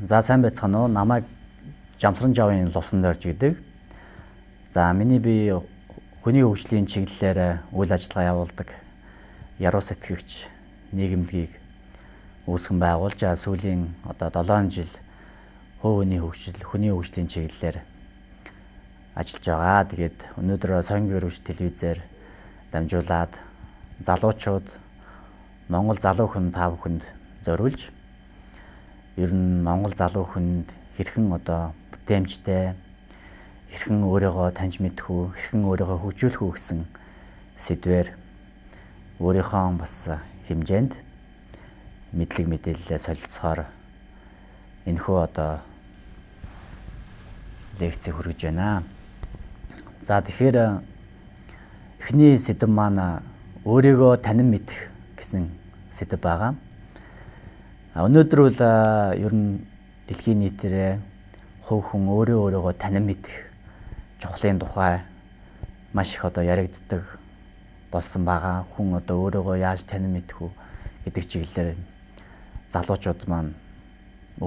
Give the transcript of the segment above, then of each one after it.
За сайн байцгаана уу? Намайг Жамсран Жавын Лувсан дорж гэдэг. За миний би хүний хөгжлийн чиглэлээр үйл ажиллагаа явуулдаг яруу сэтгэгч нийгэмлэгийг үүсгэн байгуулж сүүлийн одоо 7 жил хувь хүний хөгжил, хүний хөгжлийн чиглэлээр ажиллаж байгаа. Тэгээд өнөөдөр Соён гэрвч телевизээр дамжуулаад залуучууд Монгол залуу хүн та бүхэнд зориулж ер нь Монгол залуу хүнд хэрхэн одоо бүтээмжтэй, хэрхэн өөрийгөө таньж мэдэх үү, хэрхэн өөрийгөө хөгжүүлэх үү гэсэн сэдвээр өөрийнхөө бас хэмжээнд мэдлэг мэдээллээ солилцохоор энэхүү одоо лекцийг хүргэж байна. За тэгэхээр эхний сэдэв маань өөрийгөө танин мэдэх гэсэн сэдэв байгаа. Өнөөдөр бол ер нь дэлхийн нийтээрээ хувь хүн өөрөө өөрийгөө танин мэдэх чухлын тухай маш их одоо яригддаг болсон байгаа. Хүн одоо өөрийгөө яаж танин мэдэх үү гэдэг чиглэлээр залуучууд маань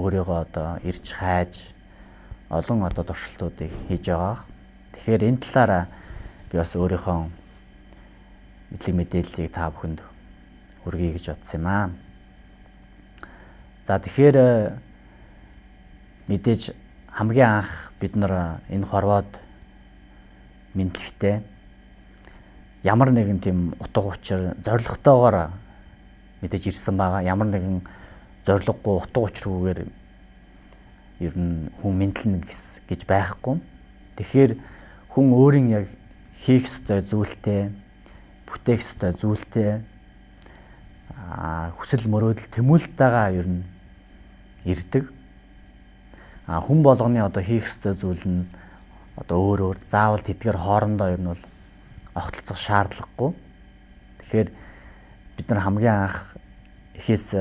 өөрийгөө одоо ирж хайж олон одоо туршилтуудыг хийж байгаа. Тэгэхээр энэ талаараа би бас өөрийнхөө мэдлэг мэдээллийг та бүхэнд хүргэе гэж бодсон юм аа. За тэгэхээр мэдээж хамгийн анх бид нар энэ хорвоод мэдлэгтэй ямар нэгэн тийм утга учир зорилготойгоор мэдээж ирсэн байгаа. Ямар нэгэн зорилгогүй утга учиргүйгээр ер нь хүн мэдлэнэ гэж байхгүй. Тэгэхээр хүн өөрийн яг хийх ёстой зүйлтэй, бүтээх ёстой зүйлтэй хүсэл мөрөөдөл тэмүүлэлтэйгээ ер нь ирдэг. Хүн болгоны одоо хийх ёстой зүйл нь одоо өөр өөр заавал тэдгээр хоорондоо ер нь бол огтлцох шаардлагагүй. Тэгэхээр бид нар хамгийн анх эхээс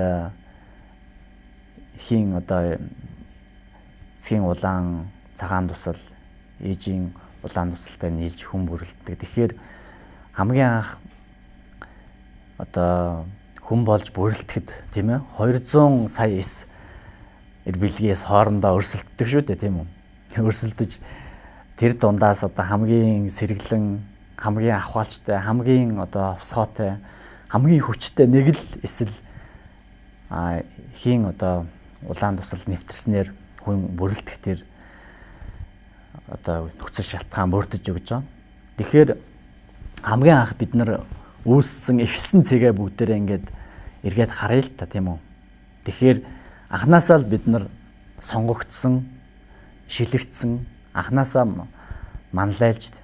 эхийн одоо эцгийн улаан цагаан тусал, ээжийн улаан тусалтай нийлж хүн бүрэлддэг. Тэгэхээр хамгийн анх одоо хүн болж бүрэлдэхэд тийм ээ 200 сая эс эр бэлгээс хоорондоо өрсөлддөг шүү дээ, тийм үү? Өрсөлдөж тэр дундаас одоо хамгийн сэргэлэн, хамгийн ахвалжтай, хамгийн одоо овсгоотой, хамгийн хүчтэй нэг л эсэл хийн одоо улаан тусал нэвтэрснээр хүн бүрэлдэх тэр одоо нөхцөл шалтгаан бүрдэж өгч байгаа. Тэгэхээр хамгийн анх бид нар үүссэн эхэлсэн цэгээ бүгдээрээ ингээд эргээд харъя л та, тийм үү? Тэгэхээр анханасаа л бид нар сонгогдсон, шилэгдсэн, анханасаа манлайлж,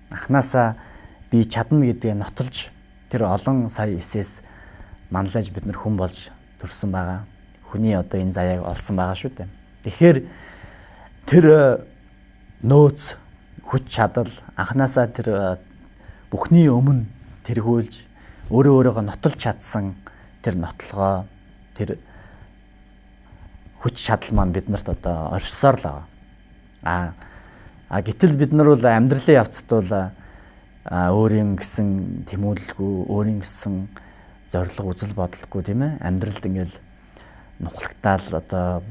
анханасаа би чадна гэдгээ нотолж тэр олон сая эсээс манлайлж бид нар хүн болж төрсөн байгаа. Хүний одоо энэ заяаг олсон байгаа шүү дээ. Тэгэхээр тэр нөөц, хүч чадал анханасаа тэр бүхний өмнө тэргүүлж өөрөө өөрийгөө нотолж чадсан тэр нотлогоо, тэр хүч чадал маань биднэрт одоо оршсоор л байгаа. Гэтэл бид нар бол амьдралын явцад бол өөрийн гэсэн тэмүүлэлгүй, өөрийн гэсэн зорилго, үзэл бодолгүй, тийм ээ, амьдралд ингээл нухлагтаал одоо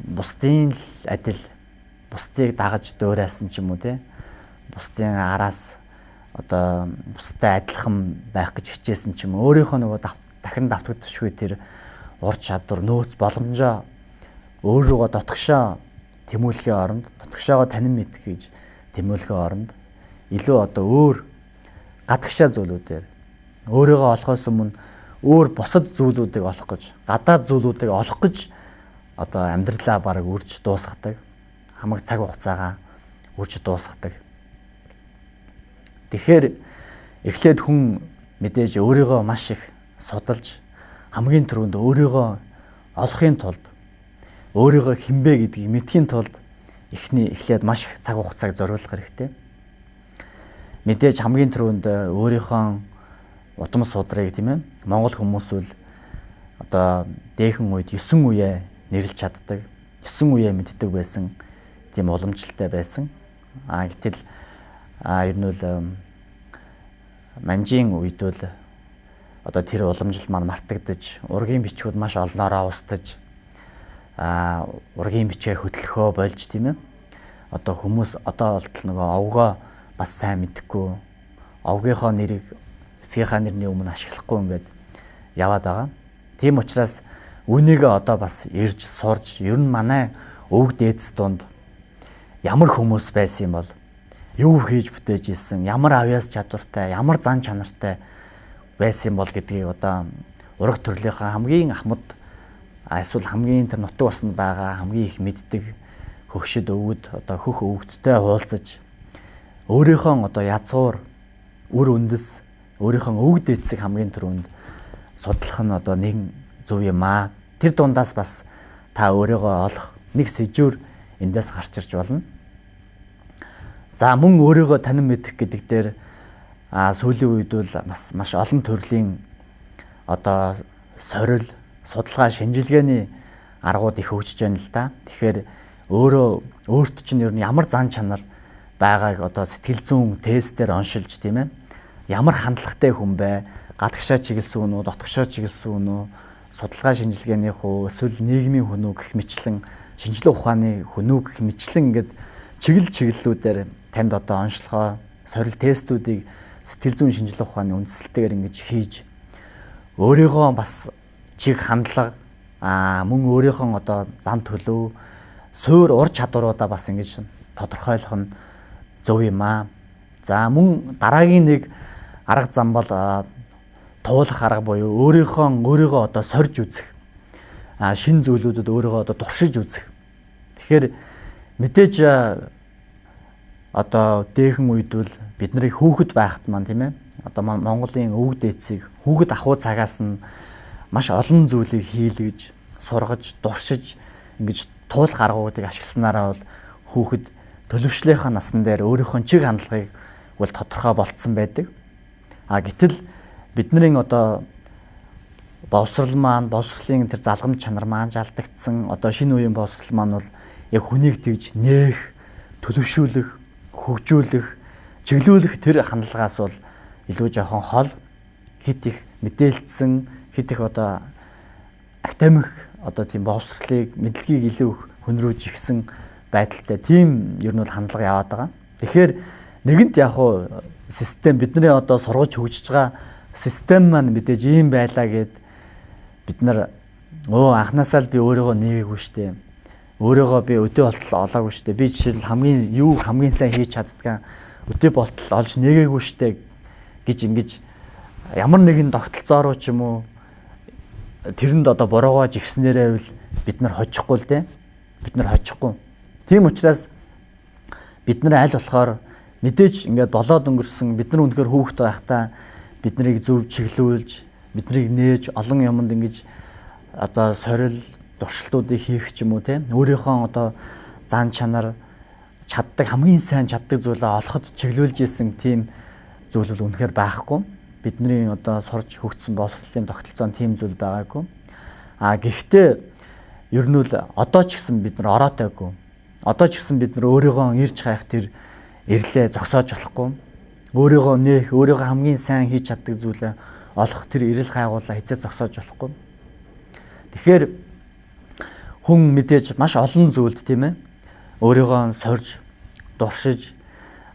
бусдын л адил, бусдыг дагаж дуурайсан ч юм уу, тийм, бусдын араас одоо бусдад адилхан байх гэж хичээсэн ч юм уу, өөрийнхөө нөгөө дахин давтагдшгүй тэр ур чадвар, нөөц, боломжоо өөрөөгөө дотгошоо тэмүүлэхийн оронд, дотгошоогоо танин мэдэх гэж тэмүүлэхийн оронд илүү одоо өөр гадагшаа зүйлүүдээр өөрийгөө олохоос өмнө өөр бусад зүйлүүдийг олох гэж, гадаад зүйлүүдийг олох гэж одоо амьдралаа бараг үрж дуусгадаг. Хамаг цаг хугацаагаа үрж дуусгадаг. Тэгэхээр эхлээд хүн мэдээж өөрийгөө маш их судалж, хамгийн түрүүнд өөрийгөө олохын тулд, өөрийгөө хинбэ гэдгийг мэдхийн тулд эхний эхлээд маш их цаг хугацааг зориулах хэрэгтэй. Мэдээж хамгийн түрүүнд өөрийнхөө удам судрыг, тийм ээ, Монгол хүмүүс бол одоо дээхэн үед 9 үеэ нэрлж чаддаг, 9 үеэ мэддэг байсан, тийм уламжлалтай байсан. Гэтэл ер нь бол манжийн үед бол одоо тэр уламжлал маань мартагдаж, ургийн бичгүүд маш олноороо устдаж, ургийн бичээ хөдлөхөө болж тийм ээ. Одоо хүмүүс одоо болтол нөгөө овгоо бас сайн мэдэхгүй, овгийнхоо нэрийг эцгийнхаа нэрний өмнө ашиглахгүй ингээд яваад байгаа. Тийм учраас үүнийгээ одоо бас ирж сурж, ер нь манай өвөг дээдс дунд ямар хүмүүс байсан юм бол, юу хийж бүтээж исэн, ямар авьяас чадвартай, ямар зан чанартай байсан юм бол гэдгийг одоо ураг төрлийнхаа хамгийн ахмад эсвэл хамгийн тэр нутаг усанд байгаа хамгийн их мэддэг хөгшөд өвгөд одоо хөх өвгөдтэй хуулцаж өөрийнхөө одоо язгуур үр үндэс өөрийнхөө өвөг дээдсийг хамгийн түрүүнд судлах нь одоо нэгэн зөв юм аа. Тэр дундаас бас та өөрийгөө олох нэг сэжүүр эндээс гарч ирж болно. За мөн өөрийгөө танин мэдэх гэдэг дээр сүүлийн үед бол бас маш олон төрлийн одоо сорил, судалгаа, шинжилгээний аргууд их хөгжиж байна л да. Тэгэхээр өөрөө өөрт чинь ер нь ямар зан чанар байгааг одоо сэтгэл зүйн тестээр оншилж тийм ээ. Ямар хандлагатай хүн бэ? Гадагшаа чиглэсэн хүн үү, дотгошоо чиглэсэн хүн үү, судалгаа шинжилгээнийх үү, эсвэл нийгмийн хүн үү гэх мэтлэн, шинжлэх ухааны хүн үү гэх мэтлэн ингээд чиглэл чиглэлүүдээр танд одоо онцлогоо, сорил тестүүдийг сэтгэл зүйн шинжлэх ухааны үндсэлтэйгээр ингэж хийж өөрийгөө бас чиг хандлага мөн өөрийнхөө одоо зан төлөв, суур ур чадваруудаа бас ингэж тодорхойлох нь зөв юм аа. За мөн дараагийн нэг арга зам бол туулах арга буюу өөрийнхөө одоо сорж үзэх, шинэ зүйлүүдэд өөрийгөө одоо туршиж үзэх. Тэгэхээр мэдээж одоо дээхэн үед бол бид нарыг хүүхэд байхад маань тийм ээ одоо Монголын өвөг дээдсийг хүүхэд ахуй цагаас нь маш олон зүйлийг хийлгэж, сургаж, дуршиж ингэж туулах аргуудыг ашигласнараа бол хүүхэд төлөвшлийнхаа насан дээр өөрийнхөө чиг хандлагыг бол тодорхой болцсон байдаг. А гэтэл бидний одоо боловсрал маань, боловсролын тэр залгамж чанар маань жалдагдсан. Одоо шинэ үеийн боловсрал маань бол яг хүнийг тэгж нээх, төлөвшүүлэх, хөгжүүлэх, чиглүүлэх тэр хандлагаас бол илүү жоохон хол, хит их мэдээлцсэн, хит их одоо академик одоо тийм боловсролыг, мэдлэгийг илүү их хөнрөөж ихсэн байдалтай тийм ер нь бол хандлага яваад байгаа. Тэгэхээр нэгэнт яг уу систем бидний одоо сургаж хөгжиж байгаа систем маань мэдээж ийм байлаа гэд бид нар анханасаа л би өөрийгөө нээгээгүй штэ. Өөрийгөө би өдөө болтол олоогүй штэ. Би жишээл хамгийн юу хамгийн сайн хийж чаддгаа өдөө болтол олж нээгээгүй штэ гэж ингэж ямар нэгэн тогтолцоо руу ч юм уу тэрэнд одоо буруугаа жигснээрээ бол бид нар хожихгүй л дээ. Бид нар хожихгүй. Тийм учраас бид нар аль болохоор мэдээж ингээд болоод өнгөрсөн бид нар үнэхээр хүүхэд байхдаа бид нарыг зөв чиглүүлж, биднийг нээж олон юмд ингэж одоо сорил туршилтуудыг хийх ч юм уу те өөрийнхөө одоо зан чанар чаддаг хамгийн сайн чаддаг зүйлээ олоход чиглүүлж исэн тийм зүйл бол үнэхээр байхгүй. Бидний одоо сурж хөгжсөн боловсролын тогтолцоонд тийм зүйл байгаагүй. А гэхдээ ер нь л одоо ч гэсэн бид нар ороотойгүй. Одоо ч гэсэн бид нар өөрийгөө ирж хайх тэр эрлээ зогсоож болохгүй. Өөрийгөө нээх, өөрийгөө хамгийн сайн хийж чаддаг зүйлээ олох тэр эрэл хайгуулаа хизээ зогсоож болохгүй. Тэгэхээр хүн мэдээж маш олон зүйлд тийм ээ өөрийгөө сорж, дуршиж,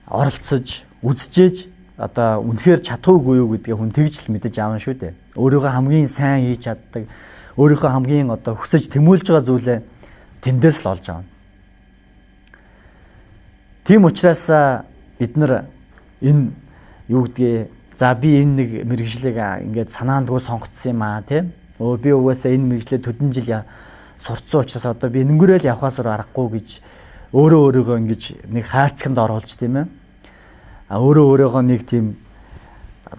оролцож, үзжээж одоо үнэхээр чадхуугүй юу гэдгээ хүн тэгж л мэдэж аавна шүү дээ. Өөрийгөө хамгийн сайн хийж чаддаг, өөрийнхөө хамгийн одоо хүсэж тэмүүлж байгаа зүйлээ тэндээс л олж аавна. Тийм учраас бид нар энэ юу гэдгээ за би энэ нэг мэргэжлийг ингээд санаандгүй сонгоцсон юм аа тийм. Би угаасаа энэ мэргэжлээ төдөн жил сурцсан учраас одоо би нэнгүүрэл явхаас өөр аргагүй гэж өөрөө өөрийгөө ингэж нэг хайрцагт оруулж тийм ээ. Өөрөө өөрийгөө нэг тийм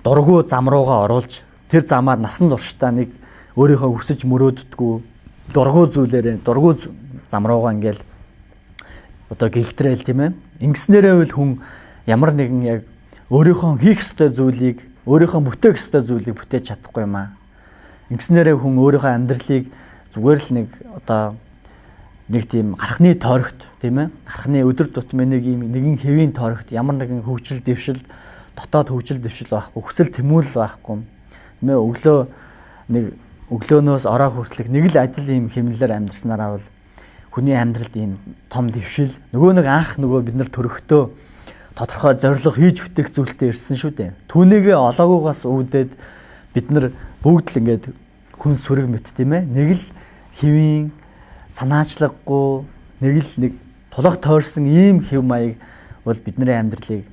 дургу зам руугаа оруулж тэр замаар насан туршдаа нэг өөрийнхөө хүсэж мөрөөддгүү дургу зүйлээрээ дургу зам руугаа ингээл одоо гэлтрээл тийм ээ. Ингэснээрээ үл хүн ямар нэгэн яг өөрийнхөө хийх ёстой зүйлийг, өөрийнхөө бүтээх ёстой зүйлийг бүтээж чадахгүй юм аа. Ингэснээрээ хүн өөрийнхөө амьдралыг зүгээр л нэг одоо нэг тийм гархны тойрогт тийм ээ. Гархны өдөр тутмын нэг юм нэгэн хэвийн тойрогт ямар нэгэн хөгжил дэвшил, дотоод хөгжил дэвшил байхгүй, хүсэл тэмүүлэл байхгүй. Тийм ээ, өглөө нэг өглөөнөөс орой хүртэлх нэг л ажил юм хэмнэлээр амьдарснараа бол хүний амьдралд ийм том дэвшил нөгөө нэг анх нөгөө бид нар төрөхдөө тодорхой зорилго хийж бүтээх зүйлтэй ирсэн шүү дээ. Түүнийгээ олоогүйгаас үүдээд бид нар бүгд л ингээд хүн сүрэг мэт тийм ээ. Нэг л хэвийн санаачлаггүй, нэг л нэг тулах тойрсон ийм хэв маяг бол бидний амьдралыг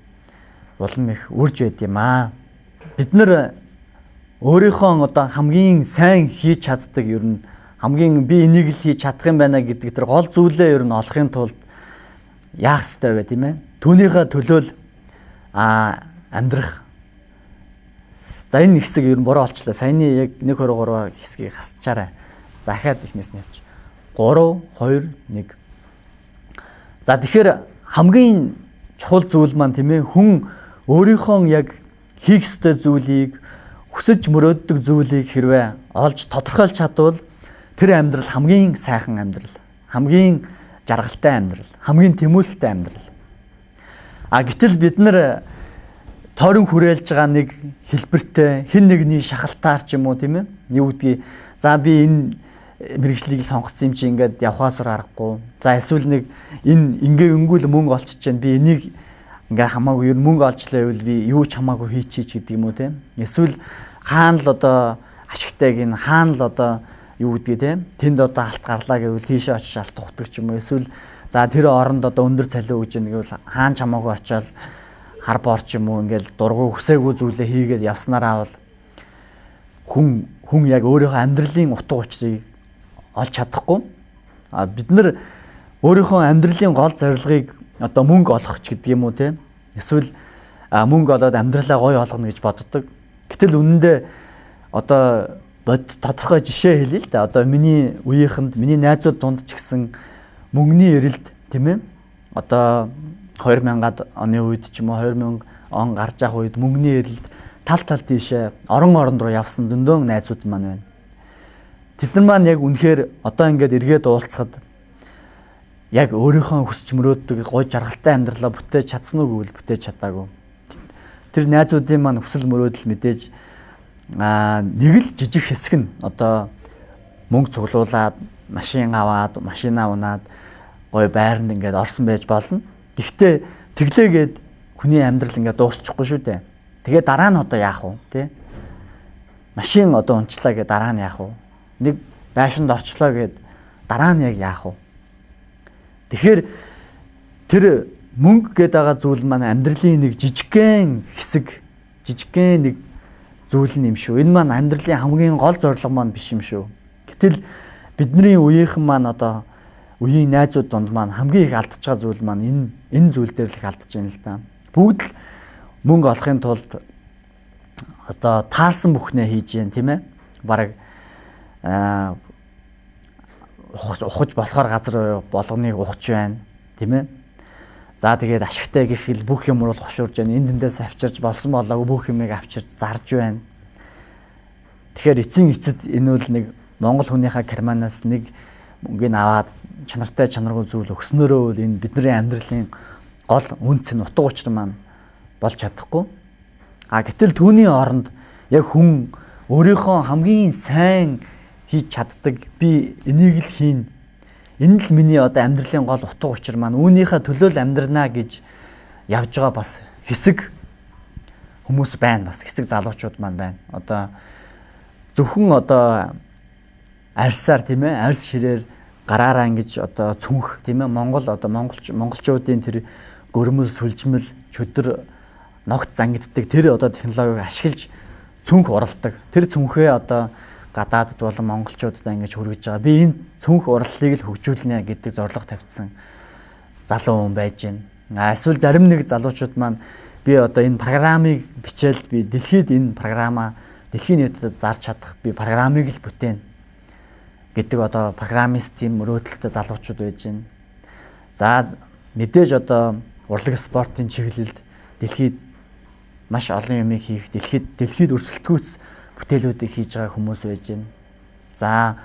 улам их үрж байд юм аа. Бид нар өөрийнхөө одоо хамгийн сайн хийж чаддаг ер нь хамгийн би энийг л хийж чадах юм байна гэдэг тэр гол зүйлээ ер нь олохын тулд яах ёстой вэ тийм ээ? Түүнийхээ төлөө л амьдрах. За энэ хэсэг ер нь буруу олчлаа. Саяны яг 1 2 3 хэсгийг хасчаарай. За дахиад эхнээс нь явчих. 3 2 1. За тэгэхээр хамгийн чухал зүйл маань тийм ээ хүн өөрийнхөө яг хийх ёстой зүйлийг хүсэж мөрөөддөг зүйлийг хэрвээ олж тодорхойлж чадвал тэр амьдрал хамгийн сайхан амьдрал, хамгийн жаргалтай амьдрал, хамгийн тэмүүлэлтэй амьдрал. А гэтэл бид нар тойрон хүрээлж байгаа нэг хэлбэртэй хэн нэгний шахалтаар ч юм уу тийм ээ юу гэдгийг за би энэ мэргэжлийг сонгоцсон юм чи ингээд явхаас аргагүй. За эсвэл нэг энэ ингээ өнгөл мөнгө олчиж чинь би энийг ингээ хамаагүй ер нь мөнгө олжлаа гэвэл би юу ч хамаагүй хийчихье гэдэг юм уу тийм. Эсвэл хаана л одоо ашигтайг нь хаана л одоо юу гэдгийг тийм тэнд одоо алт гарлаа гэвэл тийшээ очиж алт тухдаг ч юм уу. Эсвэл за тэр оронд одоо өндөр цалин өгж яах гэвэл хаан ч хамаагүй очиад хар бор ч юм уу ингээл дургу хүсээгүй зүйлээ хийгээд явснараа бол хүн яг өөрийнхөө амьдралын утга учирыг олж чадахгүй. А бид нар өөрийнхөө амьдралын гол зорилгыг одоо мөнгө олох ч гэдэг юм уу тийм. Эсвэл мөнгө олоод амьдралаа гоё олгоно гэж боддог. Гэтэл үнэндээ одоо тодорхой жишээ хэлье л да. Одоо миний үеийнхэнд, миний найзууд дунд ч гэсэн мөнгөний эрэлт тийм ээ. Одоо 2000-ад оны үед ч юм уу 2000 он гарч явах үед мөнгөний эрэлт тал тал тийшээ орон оронд руу явсан зөндөө найзууд маань байна. Тэд нар маань яг үнэхээр одоо ингээд эргээд уулзахад яг өөрийнхөө хүсч мөрөөддөг гой жаргалтай амьдралаа бүтээж чадсан уу гэвэл бүтээж чадаагүй. Тэр найзуудын маань хүсэл мөрөөдөл мэдээж нэг л жижиг хэсэг нь одоо мөнгө цуглуулад машин аваад машинаа унаад гой байранд ингээд орсон байж болно. Гэхдээ тэглээгээд хүний амьдрал ингээд дуусчихгүй шүү дээ. Тэгээ дараа нь одоо яах вэ тий? Машин одоо унчлаа гэ дараа нь яах вэ? Нэг байшинд орчлоо гэд дараа нь яг яах вэ? Тэгэхээр тэр мөнгө гээд байгаа зүйл маань амьдралын нэг жижигхэн хэсэг, жижигхэн нэг зүйл нь юм шүү. Энэ маань амьдралын хамгийн гол зорилго маань биш юм шүү. Гэтэл бидний үеийнхэн маань одоо үеийн найзууд донд маань хамгийн их алдчихж байгаа зүйл маань энэ зүйл дээр л их алдчихж байна л да. Бүгд л мөнгө олохын тулд одоо таарсан бүхнээ хийж яан тийм ээ. Бараг ухаж болохоор газар болгоныг ухаж байна тийм ээ. За тэгээд ашигтай гэх хэл бүх юм руу хошуурж байна. Энд тэндээс авчирч болсон болоогүй бүх юмыг авчирч зарж байна. Тэгэхээр эцсийн эцэд энэ бол нэг Монгол хүнийхээ карманаас нэг мөнгийг аваад чанартай чанаргүй зүйл өгснөөрөө бол энэ бидний амьдралын гол үнц нь утга учир маань болж чадахгүй. А гэтэл түүний оронд яг хүн өөрийнхөө хамгийн сайн хийж чаддаг би энийг л хийн. Энэ л миний одоо амьдралын гол утга учир маань үүнийхээ төлөө л амьдрнаа гэж явж байгаа бас хэсэг хүмүүс байна, бас хэсэг залуучууд маань байна. Одоо зөвхөн одоо арьсаар тийм ээ арьс ширээр гараараа ингэж одоо цүнх тийм ээ Монгол одоо монголчуудын тэр гөрмөл сүлжмэл чөдөр ногт зангиддаг тэр одоо технологиг ашиглаж цүнх уралдаг. Тэр цүнхээ одоо гадаадд болон монголчуудад ингэж хүргэж байгаа. Би энэ цүнх ураллыг л хөгжүүлнэ гэдэг зорилго тавьсан залуу хүн байж байна. Эсвэл зарим нэг залуучууд маань би одоо энэ програмыг бичээл би дэлхийд энэ програмаа дэлхийн нийтэд зарж чадах би програмыг л бүтээн гэдэг одоо программист тийм мөрөөдөлтэй залуучууд байж байна. За мэдээж одоо урлаг спортын чиглэлд дэлхийд маш олон юмыг хийх, дэлхийд өрсөлдөхүйц бүтээлүүдийг хийж байгаа хүмүүс байж байна. За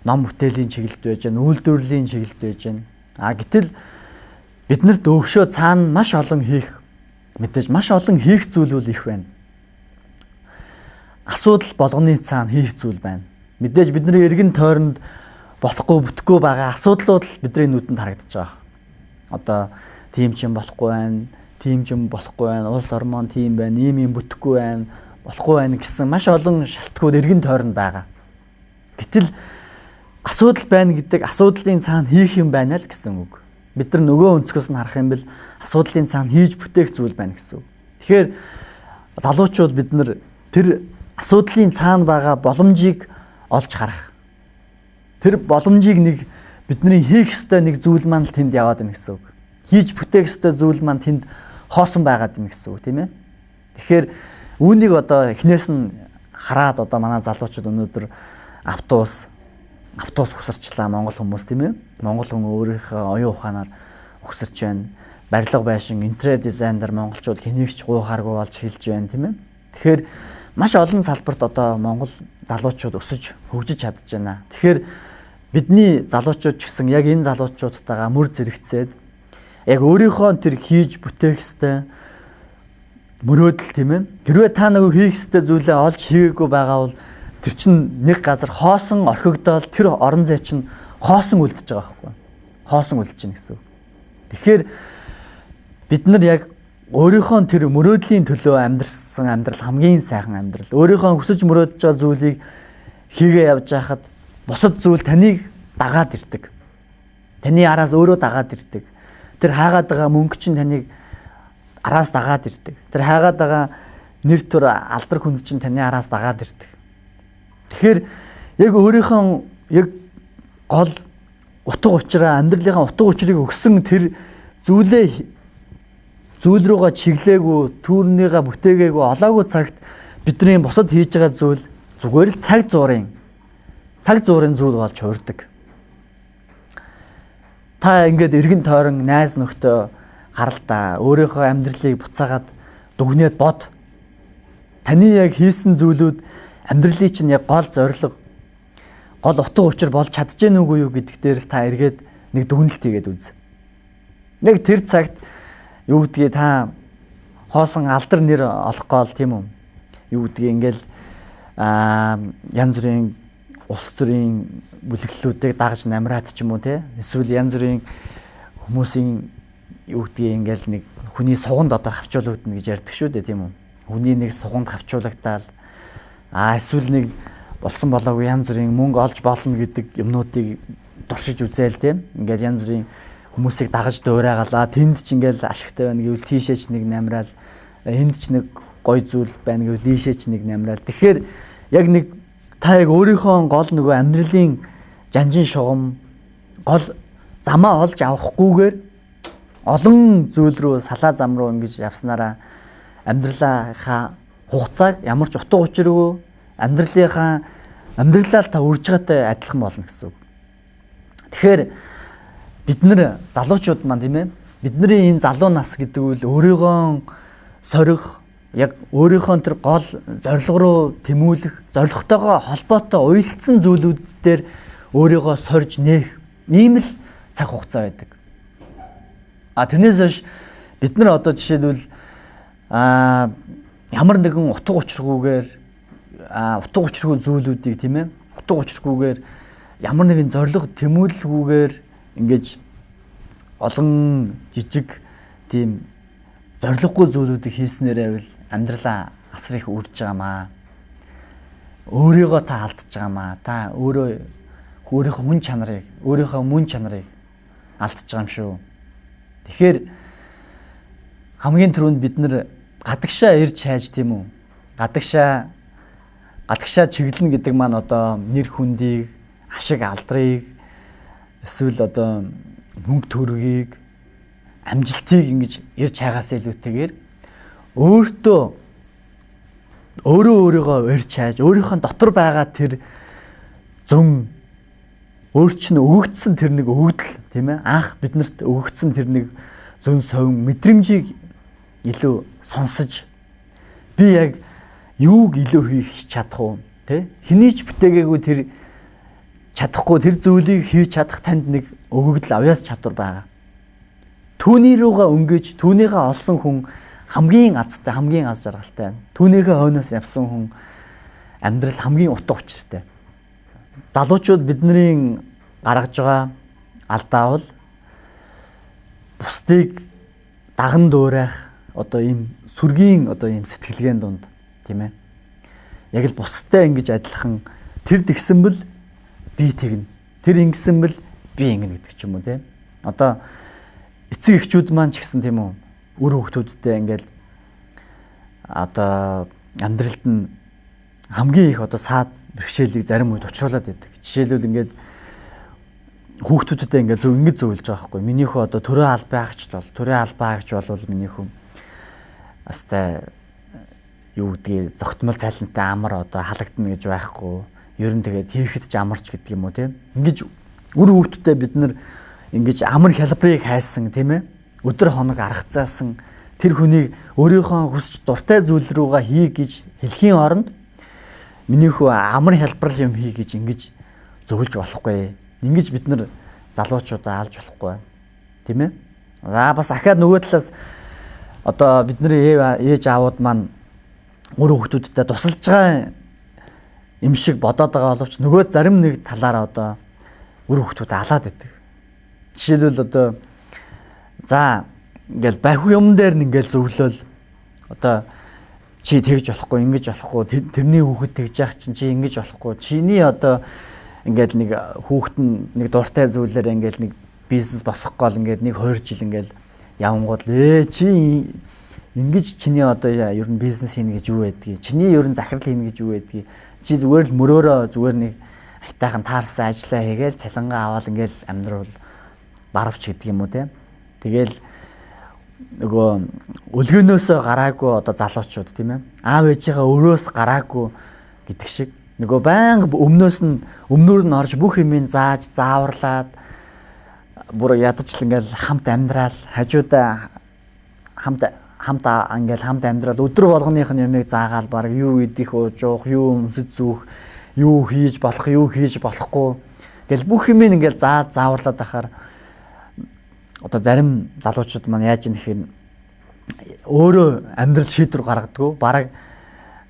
ном бүтээлийн чиглэлд байж байна, үйлдвэрлэлийн чиглэлд байж байна. А гэтэл биднэрт өөгшөө цаана маш олон хийх мэдээж маш олон хийх зүйл их байна. Асуудал болгоны цаана хийх зүйл байна. Мэдээж бидний эргэн тойронд болохгүй бүтэхгүй байгаа асуудлууд л бидний нүдэнд харагдаж байгаа. Одоо тийм ч юм болохгүй байна, тийм ч юм болохгүй байна, улс ормон тийм байна, ийм юм бүтэхгүй байна, болохгүй байна гэсэн маш олон шалтгаанууд эргэн тойронд байгаа. Гэтэл асуудал байна гэдэг асуудлын цаана хийх юм байна л гэсэн үг. Бид нар нөгөө өнцгөөс нь харах юм бол асуудлын цаана хийж бүтээх зүйл байна гэсэн үг. Тэгэхээр залуучууд бид нар тэр асуудлын цаана байгаа боломжийг олж харах. Тэр боломжийг нэг бидний хийх ёстой нэг зүйл маань л тэнд яваад байна гэсэн үг. Хийж бүтээх ёстой зүйл маань тэнд хоосон байгаад байна гэсэн үг, тийм ээ. Тэгэхээр үүнийг одоо эхнээс нь хараад одоо манай залуучууд өнөөдөр автобус ухсарчлаа монгол хүмүүс, тийм ээ. Монгол хүн өөрийнхөө оюун ухаанаар ухсарч байна. Барилга байшин, интерьер дизайнер монголчууд хэнийг ч гуйхааргүй болж хэлж байна, тийм ээ. Тэгэхээр маш олон салбарт одоо монгол залуучууд өсөж хөгжиж чадж байна. Тэгэхээр бидний залуучууд ч гэсэн яг энэ залуучуудтайгаа мөр зэрэгцээд яг өөрийнхөө тэр хийж бүтээх ёстой мөрөөдөл, тийм ээ. Хэрвээ та нөгөө хийх ёстой зүйлээ олж хийгээгүй байгаа бол тэр чинь нэг газар хоосон орхигдоол тэр орон зай чинь хоосон үлдэж байгаа байхгүй. Хоосон үлдэж байна гэсэн үг. Тэгэхээр бид нар яг өөрийнхөө тэр мөрөөдлийн төлөө амьдрсан амьдрал хамгийн сайхан амьдрал. Өөрийнхөө хүсэж мөрөөдөж байгаа зүйлийг хийгээ явж байхад бусад зүйл таныг дагаад ирдэг. Таны араас өөрөө дагаад ирдэг. Тэр хаагаад байгаа мөнгө чинь таныг араас дагаад ирдэг. Тэр хаагаад байгаа нэр төр алдар хүнд чинь таны араас дагаад ирдэг. Тэгэхээр яг өөрийнхөө яг гол утга учираа, амьдралынхаа утга учирыг өгсөн тэр зүйлээ зүйл рүүгээ чиглээгүй, түүнийгээ бүтээгээгүй, олоогүй цагт бидний бусад хийж байгаа зүйл зүгээр л цаг зуурын зүйл болж хувирдаг. Та ингээд эргэн тойрон найз нөхдөө харал та, өөрийнхөө амьдралыг буцаагаад дүгнээд бод. Таны яг хийсэн зүйлүүд амьдралын чинь яг гол зорилго, гол утга учир болж чадж гэнэ үгүй юу гэдэг дээр л та эргээд нэг дүгнэлт хийгээд үз. Яг тэр цагт юу гэдгийг та хоосон алдар нэр олох гол, тийм үү? Юу гэдгийг ингээл янз бүрийн улс төрийн бүлэглэлүүдийг дагаж намраад ч юм уу, те? Эсвэл янз бүрийн хүмүүсийн юу гэдгийг ингээл нэг хүний суганд одоо хавчуулагдана гэж ярьдаг шүү дээ, тийм үү? Хүний нэг суганд хавчуулагдаал эсвэл нэг болсон болоогүй янз бүрийн мөнгө олж болно гэдэг юмнуудыг туршиж үзээл, тийм. Ингээл янз бүрийн хүмүүсийг дагаж дуурайгаалаа. Тэнд ч ингээл ашигтай байна гэвэл тийшээ ч нэг намраал, энд ч нэг гой зүйл байна гэвэл ийшээ ч нэг намраал. Тэгэхээр яг нэг та яг өөрийнхөө гол нөгөө амьдралын жанжин шугам, гол замаа олж авахгүйгээр олон зүйл рүү салаа зам руу ингэж явснараа амьдралынхаа хугацааг ямар ч утга учиргүй амьдралынхаа амьдралаа л та үрж байгаатай адилхан болно гэсэн үг. Тэгэхээр бид нар залуучууд маань, тийм ээ, бидний энэ залуу нас гэдэг үл өөрийгөө сорих, яг өөрийнхөө тэр гол зорилго руу тэмүүлэх, зорилготойгоо холбоотой уялдсан зүйлүүд дээр өөрийгөө сорж нээх ийм л цаг хугацаа байдаг. А тэрнээс хойш бид нар одоо жишээлбэл ямар нэгэн утга учиргүйгээр утга учиргүй зүйлүүдийг, тийм ээ, утга учиргүйгээр ямар нэгэн зорилго тэмүүлэлгүйгээр ингэж олон жижиг тийм зорилгогүй зүйлүүдийг хийснээрээ бол амьдралаа асар их үрж байгаамаа. Өөрийгөө та алдчихж байгаамаа. Та өөрөө өөрийнхөө хүн чанарыг, өөрийнхөө мөн чанарыг алдчихж байгаа юм шүү. Тэгэхээр хамгийн түрүүнд бид нар гадагшаа ирж хайж, тийм үү? Гадагшаа чиглэнэ гэдэг маань одоо нэр хүндийг, ашиг алдрыг, эсвэл одоо мөнгө төгрөгийг, амжилтыг ингэж ирж хайгаас илүүтэйгээр өөртөө өөрөө өөрийгөө ирж хайж, өөрийнхөө дотор байгаа тэр зөн өөр чинь өгөгдсөн тэр нэг өгөгдөл, тийм ээ, анх биднэрт өгөгдсөн тэр нэг зөн совин мэдрэмжийг илүү сонсож, би яг юуг илүү хийх чадах уу, тэ? Хэний ч бүтээгээгүй тэр чадахгүй тэр зүйлийг хийж чадах танд нэг өгөгдөл, авьяас чадвар байгаа. Түүний рүүгээ өнгөж, түүнийгээ олсон хүн хамгийн азтай, хамгийн аз жаргалтай. Түүнийхээ хойноос явсан хүн амьдрал хамгийн утга учиртай. Залуучууд бидний гаргаж байгаа алдаа бол бусдыг даган дуурайх одоо ийм сүргийн одоо ийм сэтгэлгээн дунд, тийм ээ. Яг л бусдтай ингэж адилхан тэр тэгсэн бэл би тэгнэ. Тэр ингэсэн бэл би ингэнэ гэдэг ч юм уу, тийм. Одоо эцэг эхчүүд маань ч гэсэн, тийм үү, үр хүүхдүүдтэй ингээл одоо амьдралд нь хамгийн их одоо саад бэрхшээлийг зарим үед учруулад байдаг. Жишээлбэл ингээд хүүхдүүдэд ингээд зөв ингэж зөвлөж байгаа байхгүй. Миний хүү одоо төрөө албаа агч бол төрөө албаа агч болвол миний хүү астай юу гэдгийг зогтмол цайлантай амар одоо халагдана гэж байхгүй. Ер нь тэгээд хийхэд ч амарч гэдэг юм уу, тийм. Ингэж үр хүүхдүүдэд бид нар ингэж амар хялбарыг хайсан, тийм ээ. Өдөр хоног аргацаасан тэр хүнийг өөрийнхөө хүсч дуртай зүйл рүүгээ хий гэж хэлхийн оронд миний хүү амар хялбар юм хий гэж ингэж зөвлөж болохгүй. Ингэж бид нар залуучуудаа алж болохгүй. Тийм ээ. За бас ахаад нөгөө талаас одоо бидний ээж аавууд маань үр хүүхдүүдтэй тусалж байгаа юм шиг бодоод байгаа боловч нөгөө зарим нэг талаараа одоо үр хүүхдүүд алаад байдаг. Жишээлбэл одоо за ингээл бахи юм дээр нь ингээл зөвлөөл одоо чи тэгж болохгүй, ингэж болохгүй, тэрний хүүхэд тэгж яах чинь чи ингэж болохгүй. Чиний одоо ингээд нэг хүүхэд нь нэг дуртай зүйлээр ингээд нэг бизнес босгох гол ингээд нэг 2 жил ингээд явангууд чи ингэж чиний одоо ер нь бизнес хийнэ гэж юу байдгийг, чиний ер нь захирал хийнэ гэж юу байдгийг, чи зүгээр л мөрөөрөө зүгээр нэг айтайхан таарсан ажиллаа хийгээл цалингаа аваад ингээл амьдрал баравч гэдэг юм уу, те. Тэгэл нөгөө өлгөнөөсөө гараагүй одоо залуучууд, тийм ээ. Аав ээжийнхээ өрөөс гараагүй гэдэг шиг нөгөө байнга өмнөөс нь өмнөр нь орж бүх юмыг зааж зааварлаад бүр ядаж л ингээл хамт амьдрал хажуудаа хамт ингээл хамт амьдрал өдөр болгоных нь юмыг заагаал баг юу идэх ууж уух, юу өмсөж зүүх, юу хийж болох, юу хийж болохгүй гэл бүх юмыг ингээл зааварлаад ахаар одоо зарим залуучууд маань яаж юм гэхээр өөрөө амьдрал шийдвэр гаргадаггүй, бараг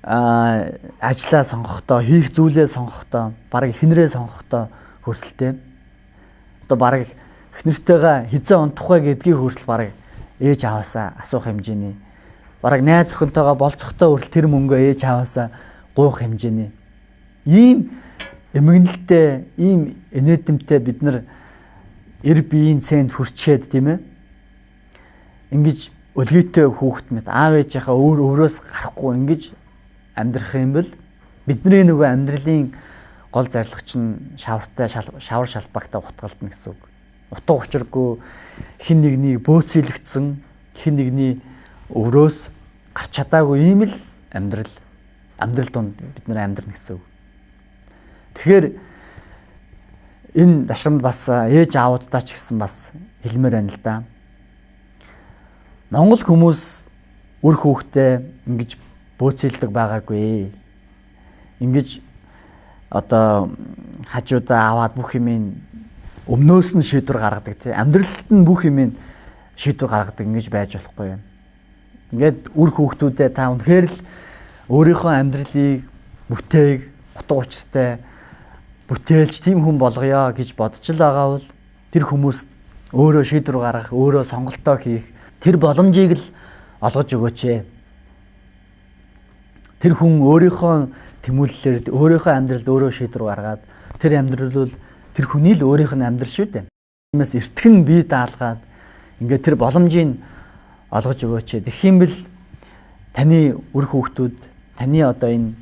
ажлаа сонгохдоо, хийх зүйлээ сонгохдоо, бараг эхнэрээ сонгохдоо хүртэлтэй. Одоо бараг эхнэртэйгээ хизээ унтах вэ гэдгийг хүртэл бараг ээж аваасаа асуух хэмжээний. Бараг найз охинтойгоо болцохдоо хүртэл тэр мөнгөө ээж аваасаа гуйх хэмжээний. Ийм эмгэнэлтэй, ийм инээдэмтэй бид нар эр биеийн цэнд хүрчээд, тийм ээ. Ингэж өлгийтэй хүүхэд мэт аав ээжийнхаа өөрөөс гарахгүй ингэж амьдрах юм бол бидний нөгөө амьдралын гол зорилго чинь шавартай шавар шалбагтай хутгалдана гэсэн үг. Утга учиргүй хин нэгнийг бөөцөлөгдсөн, хин нэгний өрөөс гарч чадаагүй ийм л амьдрал донд бид нар амьдрна гэсэн үг. Тэгэхээр энэ дашрамд бас ээж аавуудаа ч гэсэн бас хэлмээр байна л да. Монгол хүмүүс үр хүүхдээ ингэж бөөцөлдөг байгаагүй. Ингэж одоо хажуудаа аваад бүх юмыг өмнөөс нь шийдвэр гаргадаг, тий. Амьдралд нь бүх юмыг шийдвэр гаргадаг ингэж байж болохгүй юм. Ингээд үр хүүхдүүдээ та үнэхээр л өөрийнхөө амьдралыг бүтээг, утга учиртай бүтээлч тийм хүн болгоё гэж бодож л байгаа бол тэр хүмүүст өөрөө шийдвэр гаргах, өөрөө сонголтоо хийх тэр боломжийг л олгож өгөөч ээ. Тэр хүн өөрийнхөө тэмүүллээр өөрийнхөө амьдралд өөрөө шийдвэр гаргаад тэр амьдрал бол тэр хүний л өөрийнх нь амьдрал шүү дээ. Тиймээс эртхэн бие даалгаад ингээд тэр боломжийг олгож өгөөч. Тэгэх юм бэл таны үр хүүхдүүд, таны одоо энэ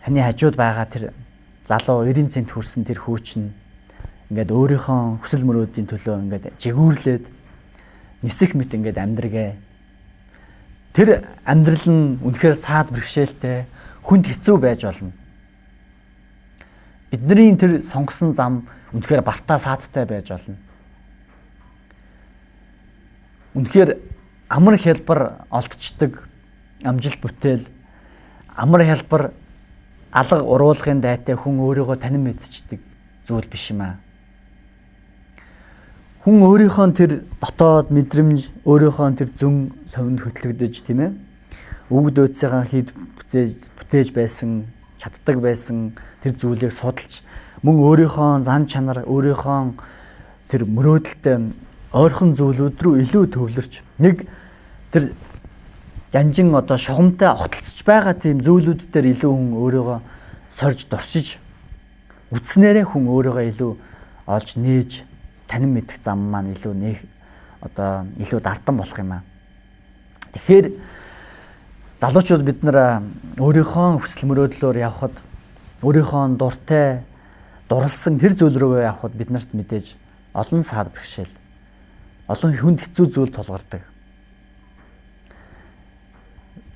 таны хажууд байгаа тэр залуу 90 цент хүрсэн тэр хүү чинь ингээд өөрийнхөө хүсэл мөрөөдийн төлөө ингээд жигүүрлээд нисэх мэт ингээд амьдргээ. Тэр амьдрал нь үнэхээр саад бэрхшээлтэй, хүнд хэцүү байж болно. Бидний тэр сонгосон зам үнэхээр бартаа саадтай байж болно. Үнэхээр амар хялбар олдчдаг амжилт бүтээл, амар хялбар алга уруулгын дайтай хүн өөрийгөө танин мэдчихдэг зүйл биш юм аа. Хүн өөрийнхөө тэр дотоод мэдрэмж, өөрийнхөө тэр зөн совинд хөтлөгдөж, тийм ээ. Өвөг дөөцийнхаа хийд бүтээж байсан чаддаг байсан тэр зүйлийг судалж мөн өөрийнхөө зан чанар, өөрийнхөө тэр мөрөөдөлтэй ойрхон зүйлүүд рүү илүү төвлөрч нэг тэр жанжин одоо шугамтай огтлцож байгаа тийм зүйлүүд дээр илүү хүн өөрийгөө сорж дурсаж үтснээрээ хүн өөрийгөө илүү олж нээж танин мэдэх зам маань илүү нэх одоо илүү дардан болох юм аа. Тэгэхээр залуучууд бид нар өөрийнхөө хүсэл мөрөөдлөөр явхад өөрийнхөө дуртай дурлсан тэр зүйл рүү явхад бид нарт мэдээж олон саад бэрхшээл, олон хүнд хэцүү зүйл тулгардаг.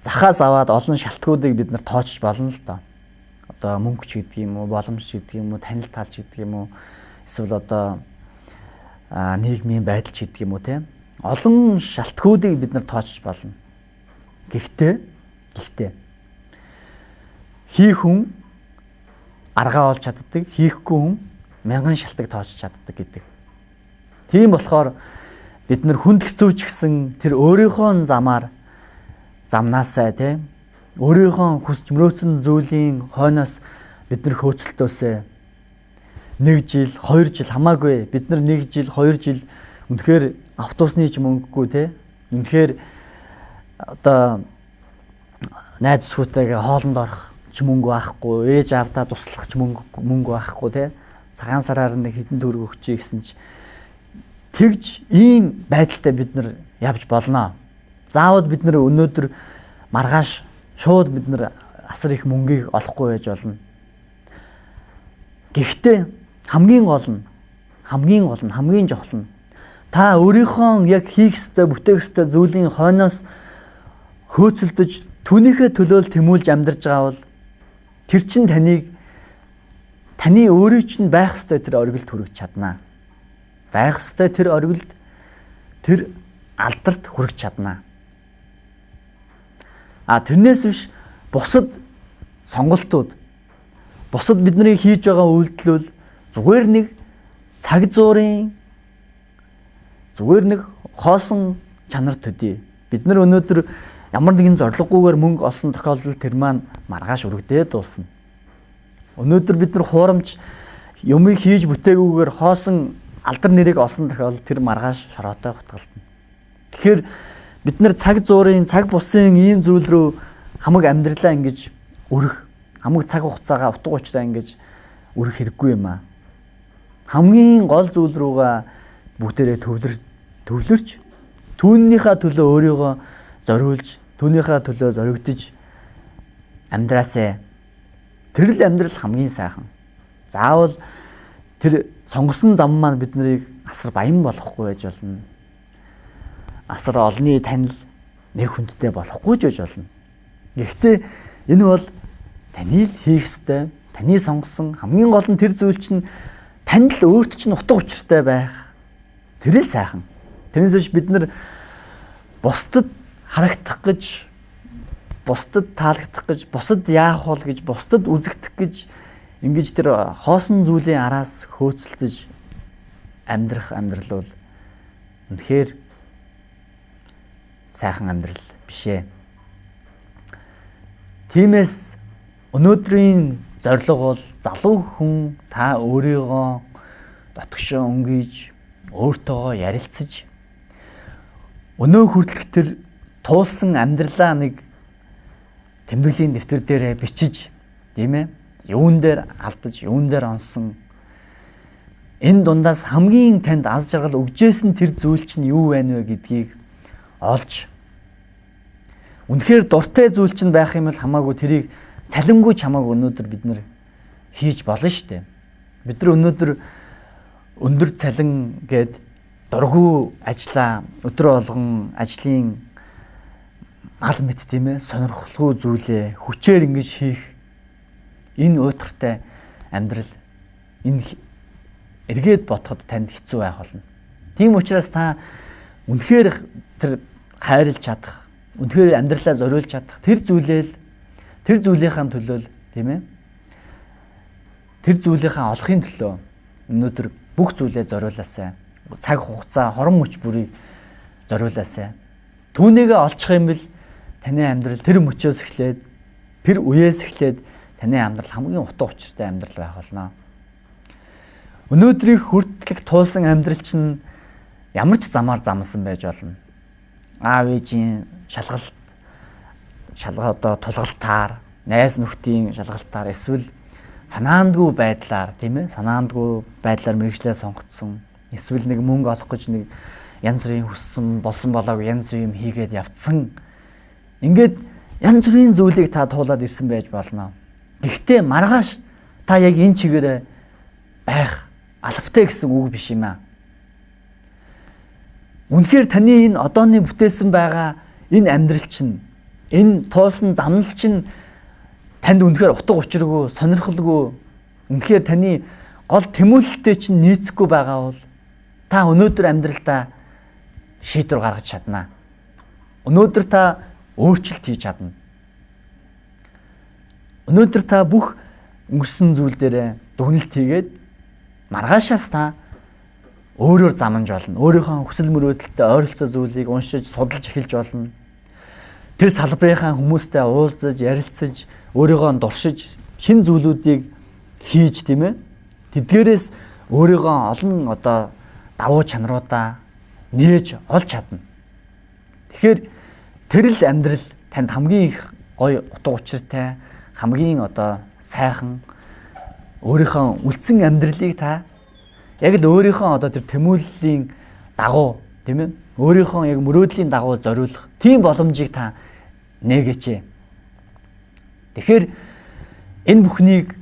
Захаас аваад олон шалтгуудыг бид нар тоочж болно л доо. Одоо мөнгө ч гэдэг юм уу, боломж ч гэдэг юм уу, танил таал ч гэдэг юм уу, эсвэл одоо нийгмийн байдал ч гэдэг юм уу, тийм. Олон шалтгуудыг бид нар тоочж болно. Гэхдээ хийх хүн аргаа олж чаддаг, хийхгүй хүн мянган шалтгаан тоочж чаддаг гэдэг. Тийм болохоор бид нар хүнд хэцүү ч гэсэн тэр өөрийнхөө замаар замнаасаа тийм өөрийнхөө хүсч мөрөөдсөн зүйлийн хойноос бид нар хөөцөлтөөсөө 1 жил, 2 жил хамаагүй бид нар 1 жил, 2 жил үнэхээр автобусны ч мөнгөгүй тийм үнэхээр одоо найз бүсгүйтэйгээ хоолнд орох ч мөнгө байхгүй, ээж аавдаа туслах ч мөнгө байхгүй тийм цагаан сараар нэг хэдэн төгрөг өгчий гэсэн ч тэгж ийм байдалтай бид нар явж болно. Заавал бид нар өнөөдөр маргааш шууд бид нар асар их мөнгийг олохгүй байж болно. Гэхдээ хамгийн гол нь, хамгийн чухал нь та өөрийнхөө яг хийх ёстой, бүтээх ёстой зүйлийн хойноос хөөцөлдөж түүнийхээ төлөө тэмүүлж амьдарч байгаа бол тэр чинь таныг таны өөрийн чинь байх ёстой тэр оргилд хүрэж чаднаа. Байх ёстой тэр оргилд тэр алдарт хүрэж чаднаа. А тэрнээс биш бусад сонголтууд, бусад бидний хийж байгаа үйлдэл зүгээр нэг цаг зуурын зүгээр нэг хоосон чанар төдий. Бид нар өнөөдөр ямар нэгэн зорилгогүйгээр мөнгө олсон тохиолдолд тэр маань маргааш өргөдөө дуусна. Өнөөдөр бид нар хуурамч юмыг хийж бүтээгүйгээр хоосон алдар нэрийг олсон тохиолдолд тэр маргааш шороотой хутгалтна. Тэгэхээр бид нар цаг зуурын, цаг бусын ийм зүйл рүү хамаг амьдралаа ингэж өрөх, хамаг цаг хугацаагаа утга учираа ингэж өрөх хэрэггүй юм аа. Хамгийн гол зүйл рүүгээ бүгдээрээ төвлөрч түүнийхээ төлөө өөрийгөө зориулж, түүнийхээ төлөө зоригдож амьдраасай. Тэр л амьдрал хамгийн сайхан. Заавал тэр сонгосон зам маань бид нарыг асар баян болохгүй байж болно. Асар олонний танил нэг хүндтэй болохгүй ч байж болно. Гэхдээ энэ бол таны л хийх ёстой, таны сонгосон хамгийн гол нь тэр зүйл чинь танд л өөрт чинь утга учиртай байх. Тэр л сайхан. Тэрнээс биш бид нар бусдад харагдах гэж, бусдад таалагдах гэж, бусад яах бол гэж, бусдад үзэгдэх гэж ингэж тэр хоосон зүйлийн араас хөөцөлдөж амьдрах амьдрал бол үнэхээр сайхан амьдрал биш ээ. Тиймээс өнөөдрийн зорилго бол залуу хүн та өөрийгөө дотгошоо өнгөж, өөртөөгөө ярилцаж өнөө хүртэлх тэр туулсан амьдралаа нэг тэмдэглэлийн дэвтэр дээрээ бичиж, тийм ээ, юун дээр алдаж, юун дээр онсон, энэ дундаас хамгийн танд аз жаргал өгжсэн тэр зүйл чинь юу байна вэ гэдгийг олж, үнэхээр дуртай зүйл чинь байх юм бол хамаагүй тэрийг цалингүй ч хамаагүй өнөөдөр бид нар хийж болно шүү дээ. Бид нар өнөөдөр өндөр цалин гээд дургүй ажлаа өдөр болгон ажлын ал мэт тийм ээ сонирхолгүй зүйлээ хүчээр ингэж хийх энэ уйтгартай амьдрал энэ эргээд бодоход танд хэцүү байх болно. Тийм учраас та үнэхээр тэр хайрлж чадах, үнэхээр амьдралаа зориулж чадах тэр зүйлээ л тэр зүйлийнхаа төлөө тийм ээ тэр зүйлийнхаа олохын төлөө өнөөдөр бүх зүйлээ зориулаасай. Цаг хугацаа, хорон мөч бүрийг зориулаасай. Түүнийгээ олчих юм бол таны амьдрал тэр мөчөөс эхлээд, тэр үеэс эхлээд таны амьдрал хамгийн утга учиртай амьдрал байх болно. Өнөөдрийг хүртлэх туулсан амьдрал чинь ямар ч замаар замлсан байж болно. Аав ээжийн шалгалт одоо тулгалтаар, найз нөхдийн шалгалтаар эсвэл санаандгүй байдлаар, тийм ээ, санаандгүй байдлаар мэргэжлээ сонгоцсон. Эсвэл нэг мөнгө олох гэж нэг янз бүрийн хүссэн, болсон болоог янз бүрийн юм хийгээд явцсан. Ингээд янз бүрийн зүйлийг та туулаад ирсэн байж болно. Гэхдээ маргааш та яг энэ чигээрээ байх албатай гэсэн үг биш юм аа. Үнэхээр таны энэ одооны бүтээсэн байгаа энэ амьдрал чинь, энэ туулсан замнал чинь танд үнэхээр утга учиргүй, сонирхолгүй, үнэхээр таны гол тэмүүлэлтэй чинь нийцэхгүй байгаа бол та өнөөдөр амьдралдаа шийдвэр гаргаж чадна. Өнөөдөр та өөрчлөлт хийж чадна. Өнөөдөр та бүх өнгөрсөн зүйл дээрээ дүгнэлт хийгээд маргаашаас та өөрөөр замнаж болно. Өөрийнхөө хүсэл мөрөөдөлтөд ойролцоо зүйлийг уншиж, судалж эхэлж болно. Тэр салбарынхаа хүмүүстэй уулзаж, ярилцаж, өөрийгөө дуршиж, шинэ зүйлүүдийг хийж, тийм ээ. Тэдгээрээс өөрийгөө олон одоо давуу чанаруудаа нээж олж чадна. Тэгэхээр тэр л амьдрал танд хамгийн их гоё утга учиртай, хамгийн одоо сайхан өөрийнхөө үлдсэн амьдралыг та яг л өөрийнхөө одоо тэр тэмүүллийн дагуу, тийм ээ, өөрийнхөө яг мөрөөдлийн дагуу зориулах тийм боломжийг та нээгээч. Тэгэхээр энэ бүхнийг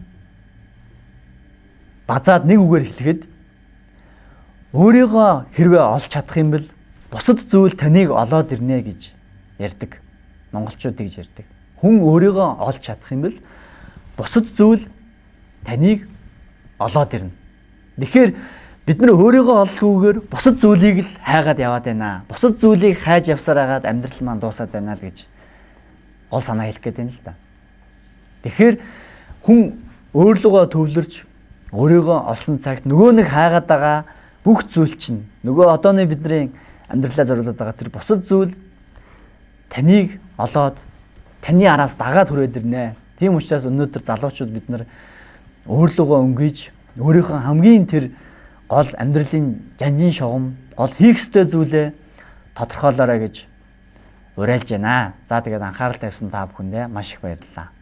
базаад нэг үгээр хэлэхэд өөрийгөө хэрвээ олж чадах юм бол бусад зүйл таныг олоод ирнэ гэж ярьдаг. Монголчууд тэгж ярьдаг. Хүн өөрийгөө олж чадах юм бол бусад зүйл таныг олоод ирнэ. Тэгэхээр бид нар өөрийгөө олдгүйгээр бусад зүйлийг л хайгаад яваад байна. Бусад зүйлийг хайж явсаар хагаад амьдрал маань дуусаад байна л гэж гол санаа хэлэх гээд байна л да. Тэгэхээр хүн өөрлөгөө төвлөрч өөрийгөө олсон цагт нөгөө нэг хайгаад байгаа бүх зүйл чинь, нөгөө одооны бидний амьдралаа зориулаад байгаа тэр бусад зүйл таныг олоод таны араас дагаад хүрээд ирнэ. Тийм учраас өнөөдөр залуучууд бид нар өөрлөгөө өнгөж өөрийнхөө хамгийн тэр гол амьдралын жанжин шугам, гол хийх ёстой зүйлээ тодорхойлоорой гэж уриалж байна. За тэгээд анхаарал тавьсан та бүхэндээ маш их баярлалаа.